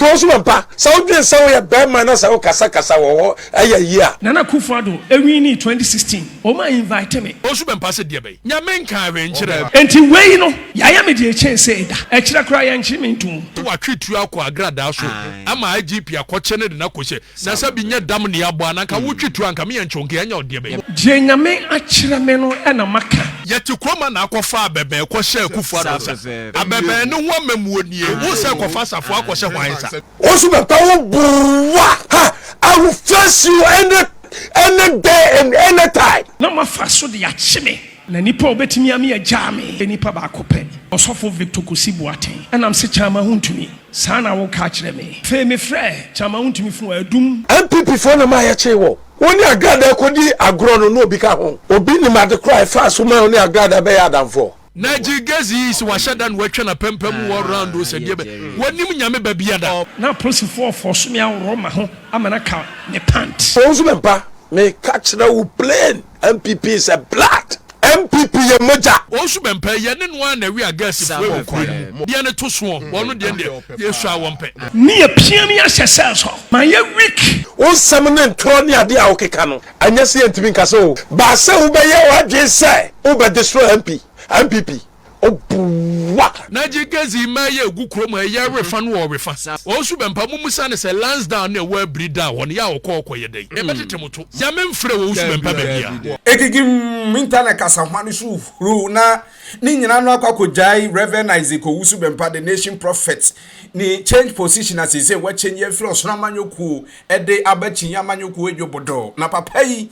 Doctor Owusu Bempah, sɛ wodwen sɛ woyɛ bɛrima na sɛ wokasakasa wɔ hɔ ɛyɛ yie a. Nana Akufo Addo winii 2016, wɔn a invite me. Owusu Bempah se deɛ bɛn? Nyame nkaa hwee nkyerɛɛ me. Enti wei no yayɛ me deɛ ɛkyɛn sei da. Ɛkyerɛ koraa yɛnkyere me ntom. Watwe tuo akɔ agradaa so ama IGP akɔkye no de no akɔhyɛ Na sɛ bi nyɛ dam ne abɔ a na nka wotwe tuo a nka me yɛ nkyew nka yɛnyɛ ɔdeɛ bɛn. Deɛ Nyame akyerɛ me no na maka. Yɛte kurom a na akɔfa abɛbɛn kɔhyɛ Akufo Addo nsa. Abɛbɛn no ho amamuo nie. Wo sɛ kɔfa safoa akɔhyɛ hwan nsa? Wo nso bɛba wo boa ha I will face you any any day and any time. Na moafa so de akye me. Na nipa a obetumi ame agyaa me yɛ nipa baako pɛ, Ɔsɔfo Victor Kosi Boateng. Ɛna mese Kyama wontumi. Saa na woka akyerɛ me. Afei mefrɛɛ Kyama wontumi fon a adum. NPP foɔ na maa yɛkyee wɔ. Wo ne Agradaa kɔdi agorɔ no na obi ka ho. Obi nim ade korɔ a ɛfaa so maa wo ne Agradaa bɛyɛɛ adamfoɔ. Na Gilgazi yi se wahyɛ da na watwa n'apampam wɔ round o sɛ deɛ bɛ wɔnim Nyame ba bia da. Na apolisifoɔ fɔɔso me aworɔ maho ama no aka me pant. Wo nso bɛmpa meka kyerɛ wo plain. NPP is a blood. NPP yɛ mogya. Ɔnso bɛmpɛ, yɛne no ara na ɛwe agasifoɔ wɔ kuro no mu. Deɛ no to soɔ, wɔn deɛ deɛ yɛsua wɔn pɛ. Ne apia me ahyɛ cells hɔ. Mayɛ weak. Wo nsɛm ne ntorɔ ne adeɛ a wokeka no, ɛnyɛ sɛ yɛntumi nka sɛ o, but sɛ wobɛyɛ w'adwene sɛ wobɛ destroy MP, NPP. Obuwa. Na gye Gezi mmaa yi a egu kurom ha yi yɛ refa no wɔ refa. Wɔn nso bɛmpa mommusa no sɛ Lansdowne ne ɛwɔ abiri da hɔ no yɛ a ɔkɔ hɔ kɔyɛ dɛn? Yɛbɛtete mo to. Nyame mfrɛ wɔ wo so bɛmpa baabiara. Ekigim internet kasahoma no so huruw na ne nyinaa no akɔ akɔgyae Rev. Isaac Owusu Bempah, The Nation Prophet, ne change position a seesei wɔakyɛngye afiri Ɔsono Amanyɔkuo de aba Kyinyi Amanyɔkuo Adwobodɔ. Na papa yi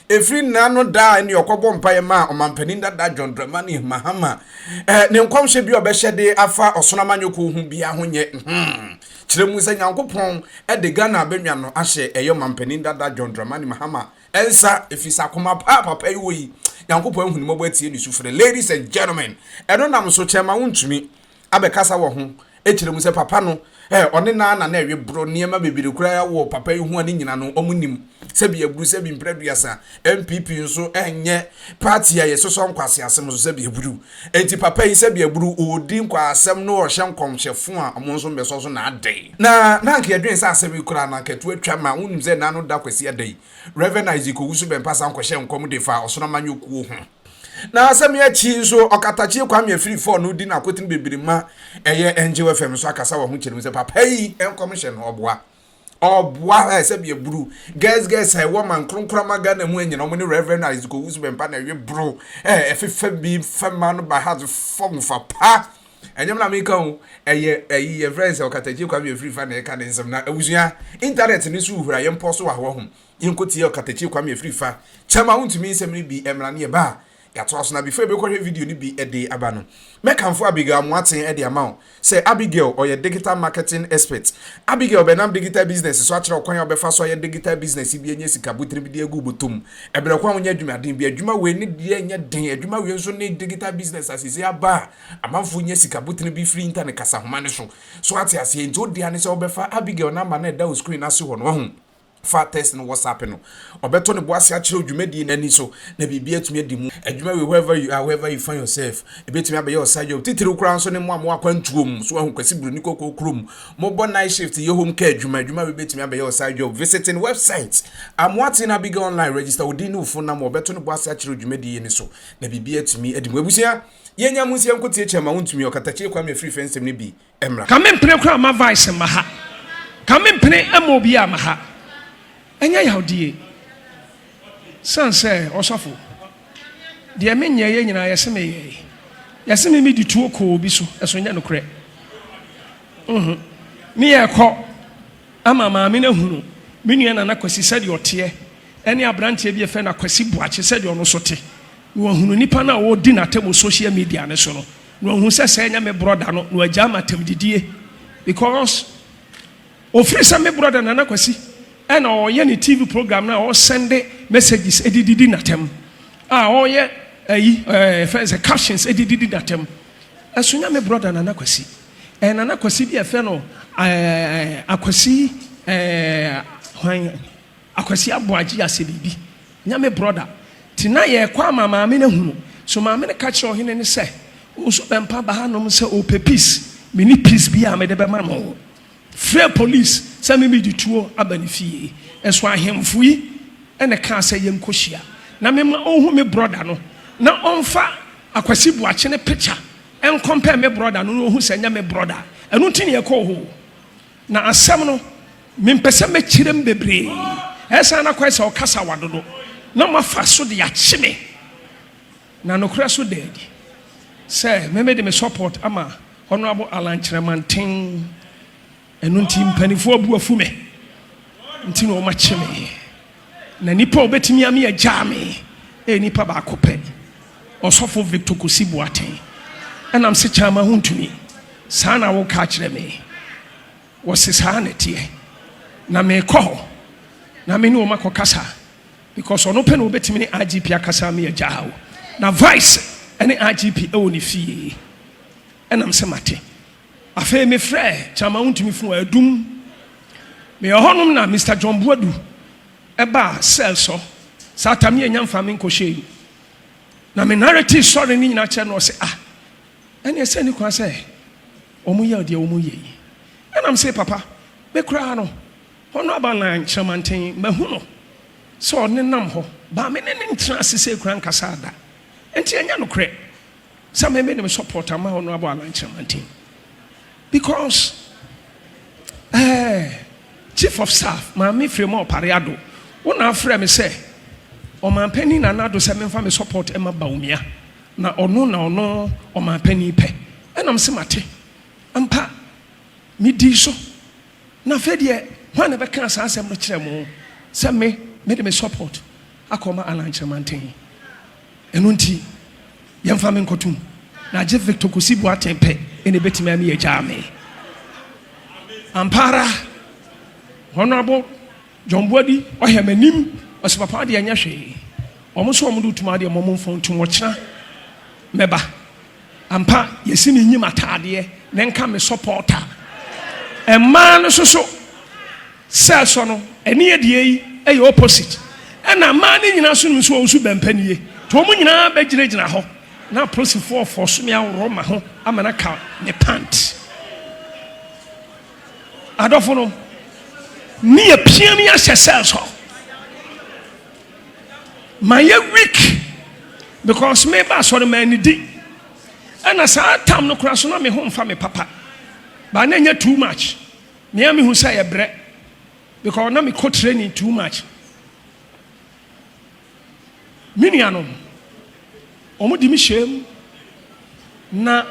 Ɛfiri nna no da a ɛne ɔkɔbɔ mpaeɛ maa ɔmampanin dada John Dramani Mahama, eh, ne nkɔmhyɛ bi a ɔbɛhyɛ de afa ɔsono amanyɔkuo ho biara ho nyɛ hmm. Kyerɛ mu sɛ Nyankopɔn de Ghana abɛnwa no ahyɛ ɛyɛ ɔmampanin dada John Dramani Mahama nsa, ɛfiri sɛ akoma pa a papa yi wɔ yi, Nyankopɔn ahu ne mmɔbɔ atie ne sufrɛ. Ladies and gentlemen, ɛno nam so kyɛn ma wontumi abɛkasa wɔ ho kyerɛ mu sɛ papa no eh, ɔne naa na na ɛwe boro nneɛma bebree koraa wɔ papa yi ho a ne nyina no ɔmo nim sɛbi aburu sɛbi mprɛ aduasa. NPP nso ɛnyɛ party a yɛsosɔ nkwaseasɛm so sɛbi aburu, enti papa yi sɛbi aburu ɔredi nkwaasɛm no ɔhyɛ nkɔmhyɛfo a ɔmo nso mbɛsɔ so na adɛn na na anka yɛdwen sɛ asɛm yi koraa na anka ɛto atwa ma wonim sɛ na no da Kwasi ada yi Rev. Isaac Owusu Bɛmpa san kɔhyɛ nkɔm de fa ɔsono amanyɔkuo ho. Na asɛm yi akyi nso, Ɔkatakyie Kwame Afriyie Four no di n'akotene bebree ma ɛyɛ Angel FM nso akasa wɔ ho kyerɛ mu sɛ papa yi nkɔmhyɛ no ɔboa. Ɔboa ɛ sɛbi aburu. Girls girls a ɛwɔ man kronkron ama Ghana mu anyina wɔn ne Reverend Isaac Owusu Bɛmpa na ɛwe boro ɛ ɛfefa bi fɛma no by heart fam fa pa. Ɛnyɛ me na meka o, ɛyɛ ɛyi yɛfrɛ no sɛ Ɔkatakyie Kwame Afriyie Fa na ɛka ne nsɛm na abusua internet no so hura yɛn mpɔ so wɔ ha ho. Yɛnkɔtie Ɔkatakyie Kwame Afiri fa kyɛm a wontumi nsɛm no bi mmra ne yɛba a yɛatoa so. Na before yɛbɛkɔhwɛ video no bi de aba no, mɛkamfo Abigail Amoateng de ama wo sɛ Abigail ɔyɛ digital marketing expert. Abigail bɛnam digital business so akyerɛ wo kwan a wobɛfa so ayɛ digital business bi anya sika botire bi de agu wo bɔtɔ mu. Ɛberɛ ko a wonyɛ adwumaden bi, adwuma wei ne deɛ nyɛ den, adwuma wei nso ne digital business a seesei aba a amanfoɔ nya sika botire bi firi internet kasahoma no so. So ate aseɛ? Nti wo dea ne sɛ wobɛfa Abigail number no a ɛda wo screen no ase hɔ no, wahu? Fa text no WhatsApp no. Ɔbɛtɔ ne bo ase akyerɛ wo dwumadie no ani so na biribi atumi adi mu. Adwuma wei wherever you are, wherever you find yourself, ɛbɛtumi abɛyɛ wo side job. Titiriw koraa nso ne mo a mowɔ akwantuo mu, so wahu Kwasi Buroni Kɔkɔɔ kurom, mobɔ night shift, yɛ home care adwuma, adwuma wei bɛtumi abɛyɛ wo side job. Visiting website, Amoateng Abigail Online, register wo din ne wo phone number, ɔbɛto ne bo ase akyerɛ wo dwumadie yi ani so na biribi atumi adi mu. Abusua, yɛnya mo nsia nkɔtie kyɛm a wontumi, Ɔkatakyie Kwame Afrifa nsɛm no bi. Mmra. Ka me mpene koraa mma vice mma ha. Ka me mpene mma obiara mma ha. Ɛnyɛ yawdie. Sane sɛ ɔsɔfo, deɛ me nyɛeɛ nyinaa yɛse me yɛe. Yɛse me me di tuo kɔɔ obi so, ɛso nyɛ nokorɛ. Nhu. Me yɛ kɔ ama maame no ahunu me nua Nana Kwasi sɛdeɛ ɔteɛ ɛne abranteɛ bi yɛfrɛ no Akwasi Boakye sɛdeɛ ɔno nso te. Na wahunu nipa no a ɔredi n'atam wɔ social media no so no. Na wahu sɛ sɛ ɛnyɛ me brɔda no na wagyaa me atɛmdidie because ofiri sɛ me brɔda Nana Kwasi ɛna ɔyɛ ne TV program no a ɔsɛnde messages ɛde didi n'atɛm a ɔyɛ ayi ɛɛ fɛn sɛ captions ɛde didi n'atɛm ɛso nyɛ me brɔda Nana Kwasi ɛyɛ Nana Kwasi bi a ɛfɛ no ɛɛ Akwasi ɛɛ hwan. Akwasi Aboagye asɛ biribi nya me brɔda nti na yɛkɔ ama maame no ahunu so maame no ka kyerɛ ɔhene no sɛ wo nso bɛmpa ba hanom sɛ ɔpɛ peace menni peace biaa mede bɛma no. Frɛɛ police sɛ me mede tuo aba ne fie. Ɛso ahemfo yi na ɛkaa sɛ yɛnkɔhyia na mema ɔnhu me brɔda no na ɔmfa Akwasi Boakye ne picture nkɔmpɛɛ me brɔda no na ɔhu sɛ ɛnyɛ me brɔda. Ɛno nti na yɛkɔɔ hɔ o. Na asɛm no mempɛ sɛ mɛkyerɛ mu bebree. Ɛsan na kɔyɛ sɛ ɔkasa wa dodo na moafa so de akye me. Na nokorɛ so da adi sɛ me mede me support ama Honourable Allan Kyerɛmanten, ɛno nti mpaninfoɔ abu afu me nti na wɔn akye me. Na nipa a ɔbɛtumi ame agyaa me ɛyɛ nipa baako pɛ, Ɔsɔfo Victor Kosi Boateng. Ɛnam se Kyama ho ntumi, saa na woka akyerɛ me. Wɔse saa na ɛteɛ. Na mekɔ hɔ na me ne wɔn akɔkasa. Because ɔno pɛ na ɔbɛtumi ne IGP akasa ama yɛagyaa wo. Na vice ne IGP wɔ ne fie. Ɛna mesɛ mate. Afei mefrɛɛ Chairman wontumi fon a adum. Meyɛ hɔnom na Mister John Boadu ɛbaa cell sɔ. Saa tam yɛnya mfa me nkɔhyɛɛ mu. Na me narrate sɔre no nyinaa kyerɛ no ɔse ah ɛneɛ sɛ ne kwan sɛ wɔn yɛ deɛ wɔn yɛ yi. Ɛna mese papa me koraa no Honourable Alan Kyerɛmanten, mahu no sɛ ɔnenam hɔ, but me ne no ntena ase sei koraa nkasaa da. Nti ɛnyɛ nokorɛ sɛ me mede me support ama Honourable Alan Kyerɛmanten because eh, Chief of Staff, Maame Frema Opare Addo, wo na afrɛ me sɛ Ɔmanpanin Nana Addo sɛ memfa me support mma Bawumia, na ɔno na ɔno Ɔmanpanin pɛ. Ɛna mese mate. Ampa, medii so. Na afei deɛ hwan na ɛbɛkaa saa asɛm no kyerɛ mo sɛ me mede me support akɔma Allan Kyeremanteng? Ɛno nti yɛmfa me nkɔtom na agye Victor Kwesi Boateng pɛ na ɛbɛtumi ame agyaa me. Ampa ara Honourable John Boadi ɔhɛ m'anim ɔsɛ papa adeɛ nyɛ hwee wɔn nso wɔn de wotum adeɛ ma wɔn mfa ntum ɔkyena mɛba. Ampa yɛsi me nyim ataadeɛ na nka me supporter mmaa no soso sɛ sɔ no ɛne yɛ deɛ yi ɛyɛ opposite ɛna mmaa no nyinaa so nim so wɔn so bɛmpa nie nti wɔn nyinaa bɛgyinagyina hɔ na apolisifoɔ fɔso me aworɔ ma ho ama no aka me pant adɔfo no ne yɛ pia me ahyɛ sɛ sɔ Mayɛ weak because me ba asɔre mannidi ɛna saa tam no koraa so na me ho mfa me papa but na ɛnyɛ too much me a mehu sɛ yɛ brɛ because na mekɔ training too much me nuanom wɔn de me hyɛ mu na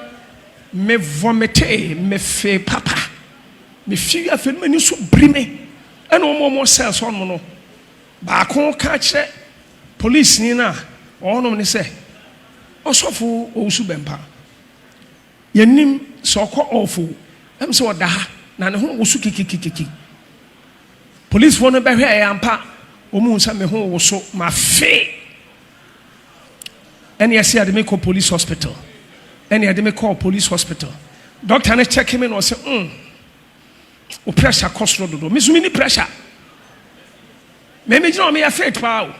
me vomitee me fee papa me fi afei no m'ani so biri me ɛna wɔn a wɔn cells hɔ no Baako ka kyerɛ polisini no a ɔwɔ hɔnom no sɛ, Ɔsɔfo Owusu Bɛmpa, yennim sɛ ɔkɔ off o, ɛm sɛ ɔda ha na ne ho woso kikikikiki. Polisifo no bɛhwɛe ampa, wɔhu sɛ me ho woso, mafe. Ɛne ɛsɛ yɛde me kɔ police hospital. Ɛne yɛde me kɔɔ police hospital. Dɔkta no kyɛke me na ɔsɛ, mm. Wo pressure kɔ soro dodo. Me nso menni pressure. Me me gyina hɔ meyɛ fit paa o.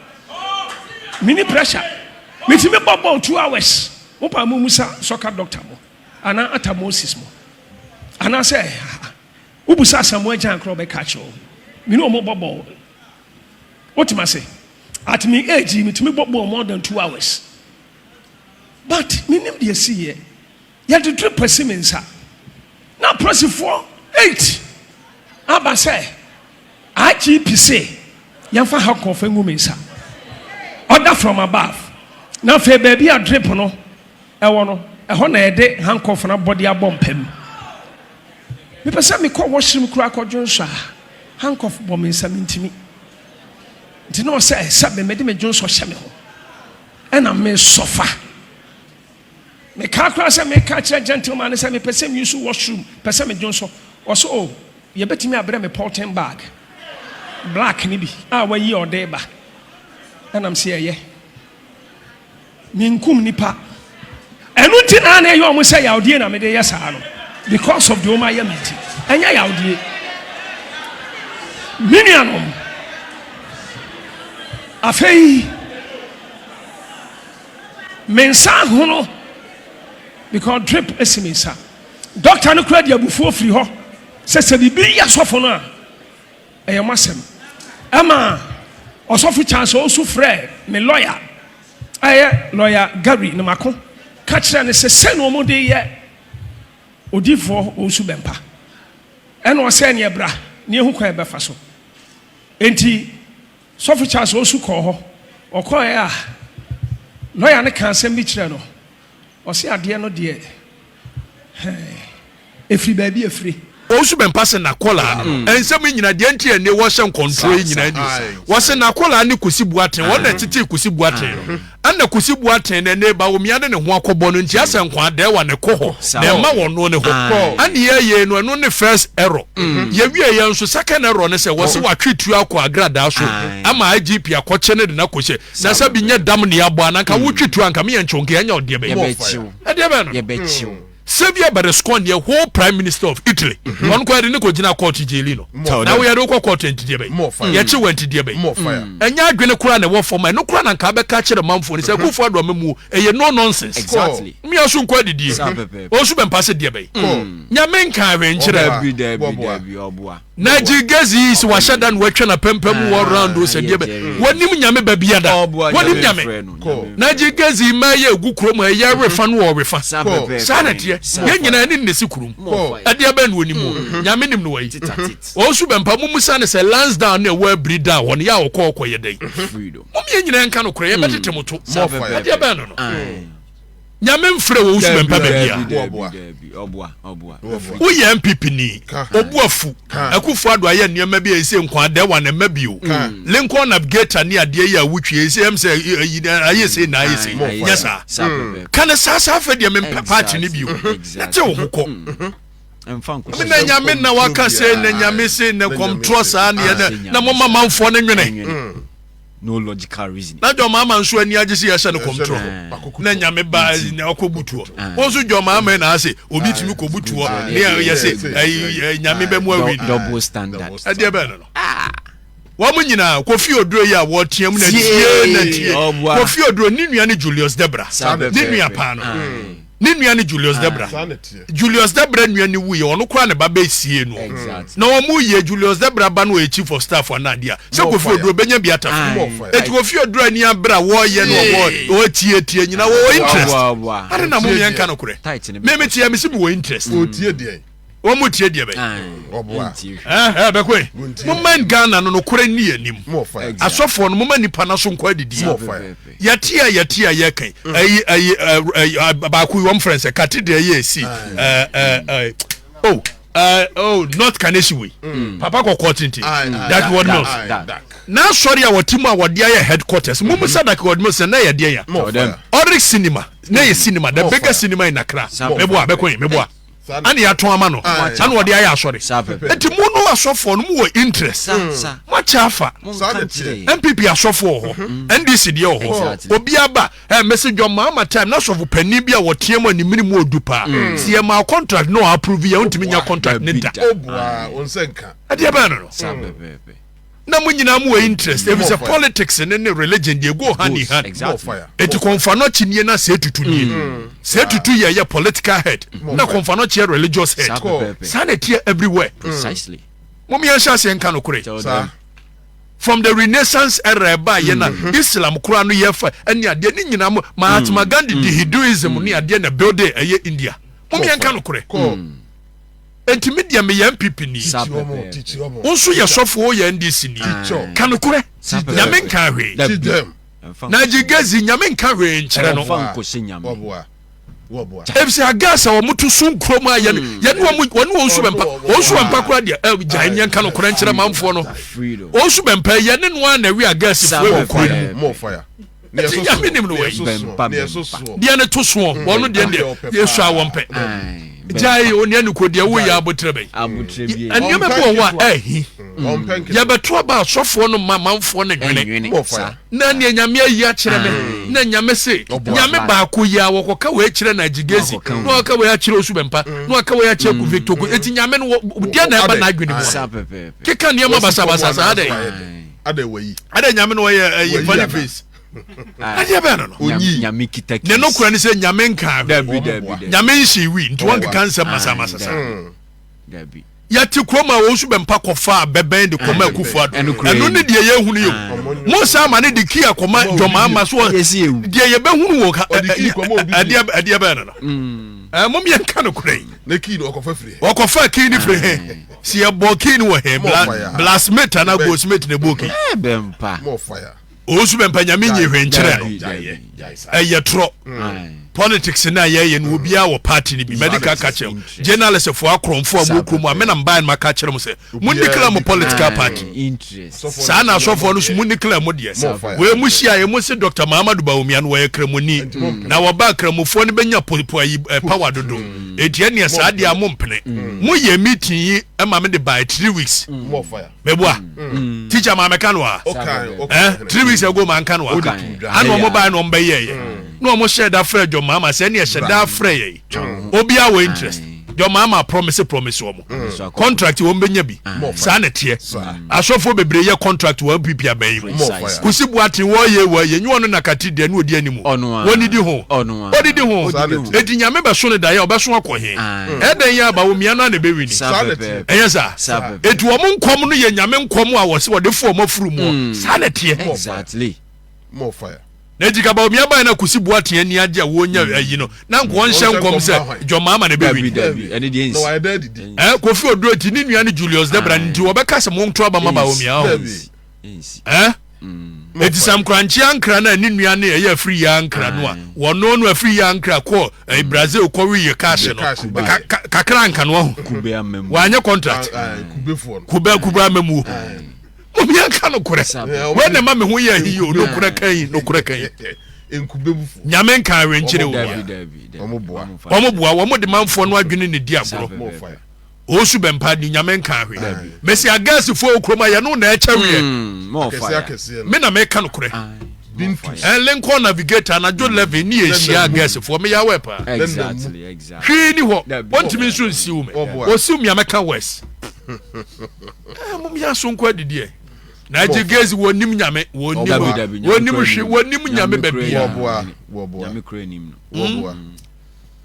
Menni pressure. Metumi bɔ bɔɔl 2 hours. Mo paa mo musa soccer doctor mo anaa Ata Moses mo anaasɛ wobusa Asamoah Gyan koraa ɔbɛka akyerɛ wo. Me ne wɔn bɔ bɔɔl. Wotem ase? At me age yi metumi bɔ bɔɔl more than 2 hours. But menim deɛ ɛsiiɛ. Yɛde drip asi me nsa. Na apolisifoɔ 8 aba sɛ IGP se yɛmfa handcuff ngu me nsa. Order from above. Na afei baabi a drip no ɛwɔ no, ɛhɔ na yɛde handcuff no abɔ de abɔ mpa mu. Mepɛ sɛ mekɔ washroom koraa kɔdwo nsɔ a, handcuff bɔ me nsa mentumi. Nti na ɔsɛ sɛ mede me dwonsɔ hyɛ me ho. Ɛna mesɔfa. Mekaa koraa sɛ meka kyerɛ gentleman no sɛ mepɛ sɛ me use washroom, pɛ sɛ me dwonsɔ. Ɔse oh, yɛbɛtumi abrɛ me polythene bag black no bi a wayi a ɔde ba. Ɛna mese ɛyɛ. Menkum nipa. Ɛno nti na na ɛyɛ ɔmo sɛ yawdie na mede yɛ saa no. Because of deɛ ɔmo ayɛ me nti. Ɛnyɛ yawdie. Me nuanom, afei Me nsa ahono because drip asi me nsa. Doctor no kura de abufuo firi hɔ. Sɛ sɛ biribi yɛ asɔfo no a, ɛyɛ mo asɛm. Ɛma ɔsɔfo Charles Owusu frɛɛ me lɔya a ɛyɛ lɔya Gary Nimako ka kyerɛɛ no sɛ sei na wɔde reyɛ Odiyifoɔ Owusu Bɛmpa. Ɛna ɔsɛ neɛ bra na yɛhu kwan a yɛbɛfa so. Enti Sɔfo Charles Owusu kɔɔ hɔ. Ɔkɔeɛ a, lɔya no kaa asɛm bi kyerɛɛ no. Ɔse adeɛ no deɛ hɛn, ɛfiri baabi a ɛfire. Owusu bɛmpa se nakɔlaa no no nsɛm yi nyina deɛ nti a ɛnne wɔhyɛ nkɔntorɔ yi nyinaa ni wɔse nakɔlaa ne Kusi Boateng wɔn na ɛtetee Kusi Boateng no ɛna Kusi Boateng no ɛnne Bawumia de ne ho akɔbɔ no nti asɛ nkwaa dɛɛwa na ɛkɔ hɔ na ɛma wɔno ne hɔ ɛne yɛyei no ɛno ne first error yɛwie yɛ nso second error ne sɛ wɔse watwe tuo akɔ agradaa so ama IGP akɔkye no de no akɔhyɛ Na sɛ bi nyɛ dam ne abɔ a, na nka wotwi tuo a nka meyɛ nkyew nka yɛnyɛ ɔdeɛ bɛn. Yɛbɛkyew. Ɛdeɛ bɛn no. Yɛbɛkyew. Xavier Berlusconi yɛ whole prime minister of Italy. Ɔno kɔ yɛde ne kɔ gyina court jaili no. Na wo yɛde wo kɔ court nti deɛ bɛn. Yɛkye wo nti deɛ bɛn. Ɛnyɛ adwene koraa na ɛwɔ fam a ɛno koraa na nka abɛka akyerɛ manfoɔ no sɛ Akufo Addo amamuo ɛyɛ no nonsense. Exactly. Mmea so nkɔ adidie. Saa pɛpɛɛpɛ. Ɔnso bɛmpa se deɛ bɛn. Nyame nkaa hwee nkyerɛ. Dabi dabi dabi ɔboa. Na gyigezi yi sɛ wahyɛ da na watwa na pɛmpɛm wɔ round o sɛ deɛ bɛ wɔnim nyame ba bia da wɔnim nyame na gyigezi yi mmaa yɛ egu kurom a ɛyɛ refa no wɔ refa saa na teɛ yɛn nyinaa ne nnesi kurom ɛdeɛ bɛn na wɔnim o nyame nim no wɔ yi wɔn nso bɛmpa mu musa ne sɛ Lansdowne na ɛwɔ abiri da hɔ no yɛ a ɔkɔ ɔkɔ yɛ dɛn mom yɛn nyinaa nka no korɛ yɛbɛtete mo to ɛdeɛ bɛn no no Nyame mfrɛ wo wosu bɛmpa baabi a. Woyɛ NPP ni, obu afu. Akufo Addo ayɛ nneɛma bi a ɛsɛ nkwa adɛ wa na ɛma bio. Lincoln Navigator ne adeɛ yi a wotwi ɛsɛ ɛm sɛ ayɛ sei na ayɛ sei. Nyɛ saa. Ka ne saa saa afɛ deɛ mempɛ party ne bio. Na te wo ho kɔ. Me na nyame na waka sei na nyame sei na kɔmtorɔ saa neɛ na moma manfoɔ no nwene. No logical reasoning. Na John Mahama nso ani agye sɛ yɛhyɛ no kɔmtorɔ na nyame ba na ɔkɔ butuɔ wɔn nso John Mahama na ase obi tumi kɔ butuɔ ne yɛ se ɛyi nyame bɛ mu awi no double standard ɛdeɛ bɛn no no wɔn nyinaa Kofi Oduro yi a wɔteɛ mu na tie na tie Kofi Oduro ne nua ne Julius Debra ne nua paa no. Ne nua ne Julius Debra. Julius Debra nua ne wuiɛ, ɔno koraa ne ba bɛsie no. Na wɔn yɛ Julius Debra ba no ɔyɛ chief of staff anaa adeɛ a, sɛ Kofi Oduro bɛnya bi atafo. Eti Kofi Oduro ani abere a wɔyɛ no ɔwɔ ɔtietie nyina wɔwɔ interest. Ade na mo yɛn nka no korɛ. Me me teɛ me si me wɔ interest. Wɔn mo tie deɛ bɛ. Ɛɛ bɛkɔ yi. Mo man Ghana no nokorɛ nni anim. Asɔfoɔ no mo ma nipa no so nkɔ adidie. Yɛte a yɛte a yɛka yi ɛyi ɛyi ɛyi baako yi wɔn frɛ sɛ cathedral yɛ esi ɛɛ ɛɛ oh ɛɛ oh North Kaneshie wei papa kɔkɔɔ tenten that word mills n'asɔre a wɔte mu a wɔde ayɛ headquarters mo mu sadak word mills na yɛ deɛ ya Oryx cinema na yɛ cinema the biggest cinema in Accra meboa bɛkɔ yi meboa. Ana yɛatɔn ama no ana ɔde ayɛ asɔre nti mo no asɔfoɔ no mo wɔ interest mo akyɛ afa npp asɔfoɔ wɔ hɔ ndc deɛ wɔ hɔ obi aba ɛ mɛsi John Mahama time na sɔfo panin bi a wɔteɛ mu a ne mene mu ɔdu paa si yɛ maa contract na ɔapprove yɛ wontumi nya contract ne da ɛdeɛ bɛn no no na mo nyinaa mo wɔ interest ebi sɛ politics ne ne religion deɛ go hand in hand eti kɔnfanɔkye nie na sɛ etutu nie mm. sɛ etutu yɛ yɛ political head mm. na kɔnfanɔkye yɛ religious head saa na ɛteɛ everywhere precisely mo mi yɛn hyɛ aseɛ nka no kore from the renaissance era ɛba yɛ na mm-hmm. islam koraa no yɛ fa ɛne adeɛ ne nyinaa mo mahatma mm. gandhi di hinduism ne adeɛ na building ɛyɛ india mo mi yɛn nka no kore. Enti me deɛ meyɛ NPP ni. Wo nso yɛ sɔfo wo yɛ NDC ni. Ka nokorɛ. Nyame nka hwee. Na Gigezi Nyame nka hwee nkyerɛ no. Efisɛ agas a wɔn to so nkuro mu a yɛne hmm. yɛne wɔn wɔne wɔn nso bɛmpa wɔn nso bɛmpa koraa deɛ ɛ gyae nyɛ nka nokorɛ nkyerɛ manfoɔ no wɔn nso bɛmpa yɛne no a na ɛwe agas fue wɔ kuro no mu. Nti Nyame nim no wei. Deɛ ne to soɔ mm. wɔn deɛ deɛ yɛsɔ a wɔn pɛ. Gyae onua ne ko deɛ woyɛ abotrɛ bɛyi. Nneɛma bi wɔ hɔ a ɛhi. Mm. Yɛbɛto aba asɔfoɔ no ma manfoɔ no nwene. Na neɛ Nyame ayi akyerɛ me na Nyame se Nyame baako yi a wɔkɔka wei kyerɛ na agyigezi na wɔka wei akyerɛ osu bɛmpa mm. na wɔka wei akyerɛ ku Victor ku eti Nyame no deɛ na ɛba n'adwene mu keka nneɛma basabasa saa dɛ. Adɛn wayi. Adɛn nyame no ɔyɛ ɛyi funny face. Adeɛ bɛn no no. Onyi. Nyame kita keys. Ne no kura ne sɛ nyame nka. Dabi dabi dabi. Nyame nhyɛ wi nti wɔn keka nsɛm masamasa saa. Dabi. Yɛte kurom a wɔn nso bɛmpa kɔfa bɛbɛn de kɔma Akufo Addo. Ɛno ne deɛ yɛhunu yi o. Mo san ma ne de kii akɔma John Mahama so deɛ yɛbɛhunu wɔ ha ɛdeɛ ɛdeɛ bɛn no no. Ɛɛ mom yɛnka no korɛ yi. Ne kii no ɔkɔfa firi he? Ɔkɔfa kii no firi he? Si yɛbɔ kii no wɔ he? Blasmate anaa goldsmith na ɛbɔɔ kii. Bɛmpa. Owusu bɛmpa nyame nyi hwee nkyerɛ no ɛyɛ torɔ politics no a yɛyɛ no obiara wɔ party no bi mɛde ka ka kyerɛ wo journalist foɔ akorɔmfoɔ a mo kurom a menam bae no maka kyerɛ mo sɛ mo declare mo political party saa na asɔfoɔ no so mo declare mo deɛ wei mo hyia yɛ mo se Dr. Mahamadou Bawumia no wɔyɛ kramoni na wɔba kramofoɔ no bɛnya po ayi power dodo eti ɛneɛ saa deɛ a mo mpene mo yɛ meeting yi ma me de bae 3 weeks meboa mm. teacher maa mɛka no a eh, 3 weeks ago maa nka no a ana ɔmo baa na ɔmo bɛyɛ yɛ na ɔmo hyɛ da frɛ John Mahama sɛ ɛne ɛhyɛ da frɛ yɛ obiara wɔ interest John Mahama promise promise wɔn contract wɔn bɛnya bi saa na ɛteɛ asɔfoɔ bebree yɛ contract wɔn npp abɛn yi mu Kusi Boateng wɔyɛ wɔyɛ nyɛ ɔno na kati deɛ ne odi anim wɔn didi ho ɔdidi ho eti nyame bɛso ne daeɛ ɔbɛso akɔ he ɛdɛn yɛ aba wɔn mia no a na ɛbɛwi ni ɛyɛ saa eti wɔn nkɔm no yɛ nyame nkɔm a wɔsi wɔde fo wɔn afuru mu saa na ɛteɛ exactly na eti kaba omi aban na Kusi Boateng ani agye a wɔnya ayi no na nka wɔnhyɛ nkɔm sɛ John Mahama na ɛbɛwi ni ɛ Kofi Oduro ti ne nua ne Julius Debra nti wɔbɛka sɛ monto aba ma ba omi ahɔ ɛ eti Sam Korankye ankra na ne nua ne ɛyɛ afiri yɛ ankra no a wɔno no afiri yɛ ankra kɔ eh, Brazil kɔ wi yɛ cash no kakra anka no aho wanyɛ contract kube kube amamuo mo mi anka no korɛ wei na ɛma me ho yɛ ahi yi o no korɛ kan yi no korɛ kan yi nyame nka awenkyere wo wɔn boa wɔn de manfoɔ no adwene ne di agorɔ Osu bɛmpa ni nyame nka hwee. Mesi agɛsifoɔ wɔ kurom a yɛno na ɛkyɛ weɛ. Me na meka nokorɛ. Eh, Lincoln Navigator anadwo 11 ne yɛhyia agɛsifoɔ meyɛ awɛ paa. Hwee ni hɔ wɔntumi nso nsiw me. Wɔsiw me a mɛka west. Eh, mom yɛ aso nkɔ adidiɛ. Na agye gɛsi wɔnim nyame wɔnim wɔnim hwe wɔnim nyame baabiara.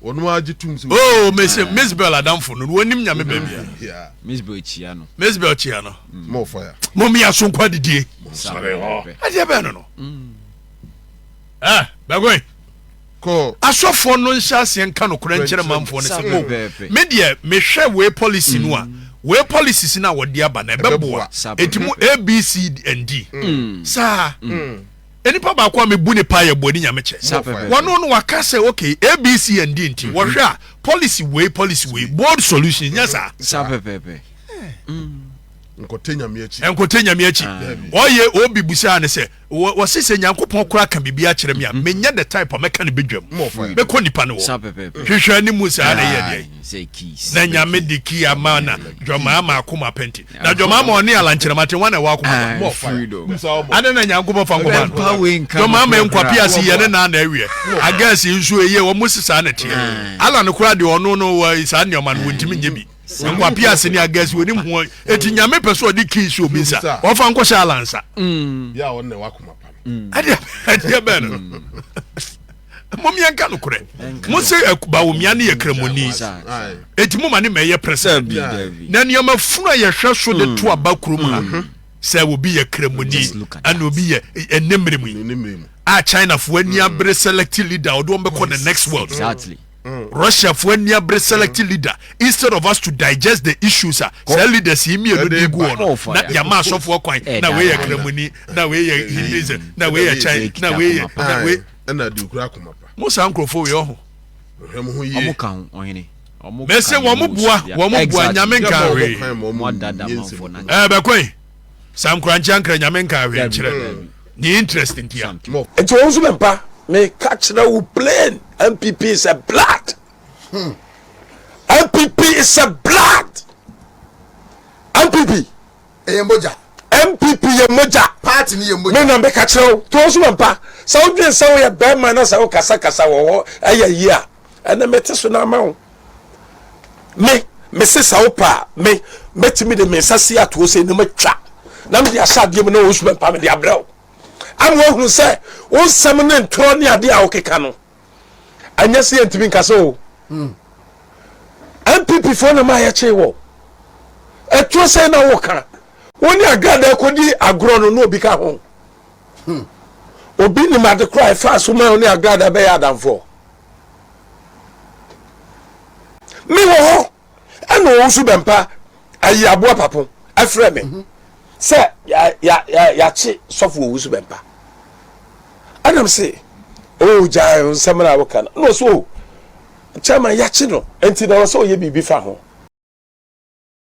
Wɔn ara gye tum sɛ. Oh, mese Miss Bell adamfo no, wɔnim nyame baabi a. Miss Bell kyia no. Miss Bell kyia no. More fire. Mo mi aso nkɔ adidie. Sɔre hɔ. Adeɛ bɛn no no. Eh, bɛgoe. Kɔ. Asɔfoɔ no nhyɛ aseɛ nka nokorɛ nkyerɛ manfoɔ no sɛ, oh, me deɛ mehwɛ wei policy no a, wei policies no a wɔde aba no ɛbɛboa. Eti mo A, B, C and D. Saa. Nipa baako a mebu ne paa yɛ Boani Nyamekyɛ. Wɔno no waka sɛ okay ABC and D nti wɔhwɛ a policy wei policy wei bold solution nyɛ saa. Saa pɛpɛpɛ. Nkɔtɛ nyame akyi. Nkɔtɛ nyame akyi. Ɔyɛ obi busaa ne sɛ wɔse sɛ Nyankopɔn koraa ka biribi akyerɛ me a mm-hmm. menyɛ the type a mɛka ne badwam. Mɛkɔ nipa no hɔ. Hwehwɛ ne mu saa na ɛyɛ deɛ. Na nyame de kii ama na dwamaa ma akoma pɛnti. Na dwama ma ɔne alankyerɛmate wọn na ɛwɔ akoma pa. Adɛn na Nyankopɔn fa nkɔma no? Dwama ma nkwa piase yɛ ne naa na ɛwiɛ. Agɛs nso eye wɔn mo si saa na ɛteɛ. Ala no koraa deɛ ɔno no wɔ saa nneɛma no wɔntumi nyɛ bi. Nkwa piase ne agɛs wɔnim ho eti Nyame pɛ so ɔde kii si obi nsa wɔfa nkɔhyɛ ala nsa. Ɛdeɛ ɛdeɛ bɛn no. Mom yɛnka nokorɛ. Mo se Bawumia no yɛ kramoni. Eti mo ma ne mɛyɛ president. Na nneɛma funu a yɛhwɛ so de to aba kurom ha sɛ obi yɛ kramoni ɛna obi yɛ ɛnɛ mmerɛ mu yi a Chinafoɔ ani abere select leader ɔde wɔn bɛkɔ the next world. Exactly. Russiafoɔ ani abere select leader instead of us to digest the issues a saa leaders yi mmienu de gu hɔ no na yɛama asɔfoɔ kwan na wei yɛ kramoni na wei yɛ Hinduism na wei yɛ China na wei yɛ na wei. Ɛna de okura akoma pa. Mo saa nkurɔfoɔ wei ɔho. Hwɛ mo ho yie. Ɔmo ka ho ɔhene. Ɔmo Mese ka wɔn boa wɔn boa nyame nka hwee. Ɔmo adada amanfoɔ na. Ɛɛ bɛkɔ yi saa nkorankye ankra nyame nka hwee nkyerɛ ne interest ntia. Nti wɔn nso bɛmpa meka kyerɛ wo plain NPP is a blood hmm. NPP is a blood NPP Ɛyɛ mogya. NPP yɛ mogya. Party no yɛ mogya. Me na meka kyerɛ wo. To nso mpa. Sɛ wodwen sɛ woyɛ bɛrima na sɛ wokasakasa wɔ hɔ ɛyɛ yie a, ɛnɛ mete so na ama wo. Me, mese sɛ wopɛ a, me, mɛtumi de me nsa si atoɔ sei na matwa na mede ahyɛ adeɛ mu na wo nso mpa mede abrɛ wo. Ama woahunu sɛ wo nsɛm ne ntorɔ ne adeɛ a wokeka no, ɛnyɛ sɛ yɛntumi nka sɛ o. NPP foɔ na ma yɛkyee wɔ. Ɛtoɔ sɛn na woka? Wo ne agradaa kɔdi agorɔ no na obi ka ho. Hmm. Obi nim ade koraa ɛfaa so ma wo ne agradaa bɛyɛ adamfoɔ. Me wɔ hɔ ɛna ɔwɔ so bɛmpa ayi aboa papo ɛfrɛ me mhm. sɛ yɛakye sɔfo ɔwu so bɛmpa ɛnam se o oh, gyae nsɛm no a woka no na ɔsɛ o oh, chairman yɛakye no nti na ɔsɛ ɔyɛ biribi fa ho.